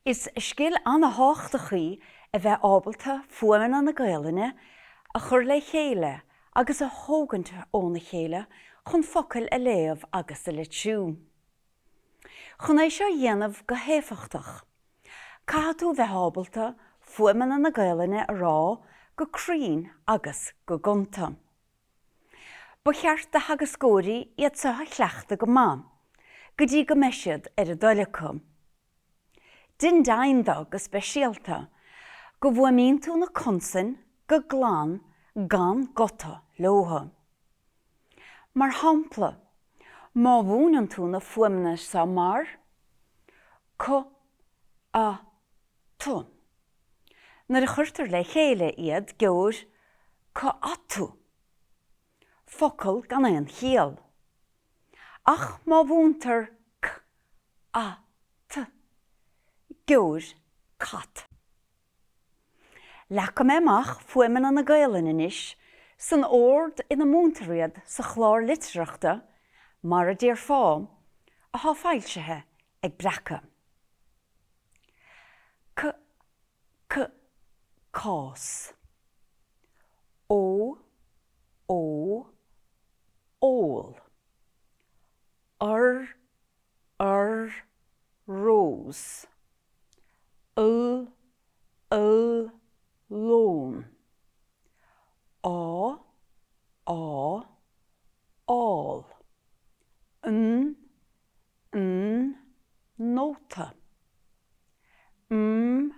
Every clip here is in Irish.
Is scil an-thábhachtach í a bheith ábalta fuaimeanna na Gaelainne a chur le chéile agus a thógaint óna chéile chun focail a léamh agus a litriú. Chun é seo a dhéanamh go héifeachtach, caithfidh tú a bheith ábalta fuaimeanna na Gaelainne a rá go cruinn agus go gonta. Ba cheart do theagascóirí iad seo a chleachtadh go maith go dtí go mbeidh siad ar a dtoil acu. Déan deimhin de, go speisialta, go bhfuaimníonn tú na consain go glan gan guta leo. Mar shampla, má mhúineann tú na fuaimeanna seo mar, c, a, t. Nuair a chuirtear le chéile iad gheobhair ca-at-tú, focal gan aon chiall. Ach má mhúintear c-a-t, gheobhair cat. Leagfaidh mé amach fuaimeanna na Gaelainne anois san ord ina múintear iad sa chlár litearthachta Mar a Déarfá, atá foilsithe ag Breacadh. C, C, cás. O, Ó, ól. R, R, rose. L, L, lón. Á, Á, ál. N, N, nóta. M,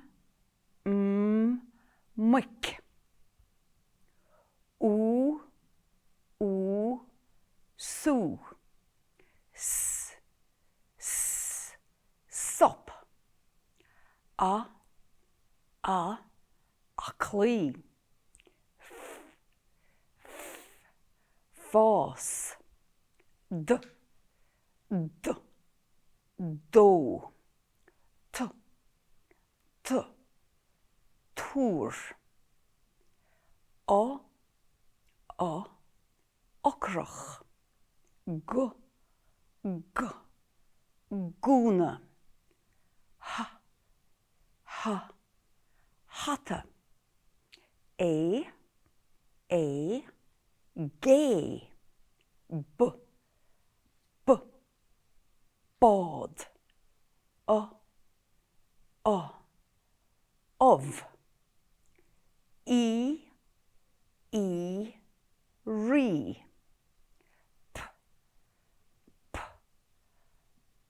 M, muic. U, Ú, sú. S, S, sop. A, A, aclaí. F, F, fás. D, D, dó. T, T, túr. O, O, ocrach. G, G, gúna. H, H, hata. E, É, gé. B, B, bád. U, U, ubh. I, Í, rí. P, P,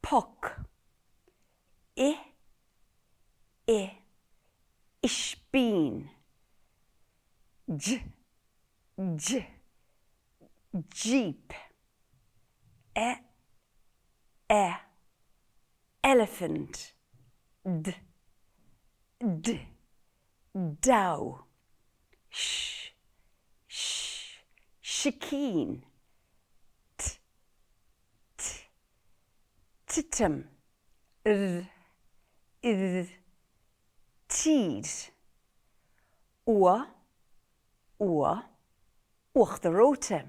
poc. I, I, ispín. J, J, jíp. E, E, elephant. D, D, damh. S, S, sicín. T, T, titim. R, R, tír. Ua, Ua, uachtar reoite.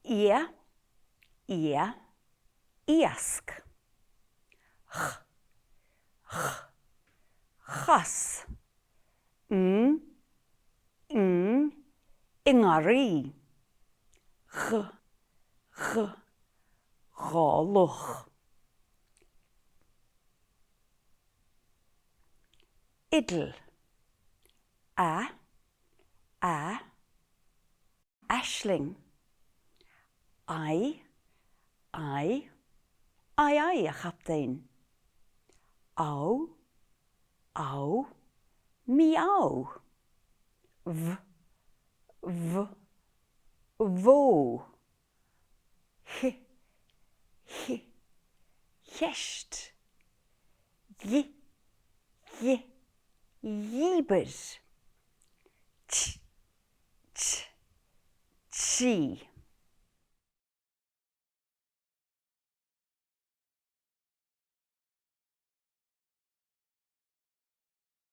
Ia, Ia, iasc. Ch, Ch, chas. Ng, Ng, i ngarraí. Gh, Gh, gá luch. Fhidil. A, A, aisling. I, I, Aye aye, a chaptaen. Au, Au, mi-au. V, V, bhó. Ch, Ch, cheist. Gh, Gh, dhíbir. Ch, Ch, chí.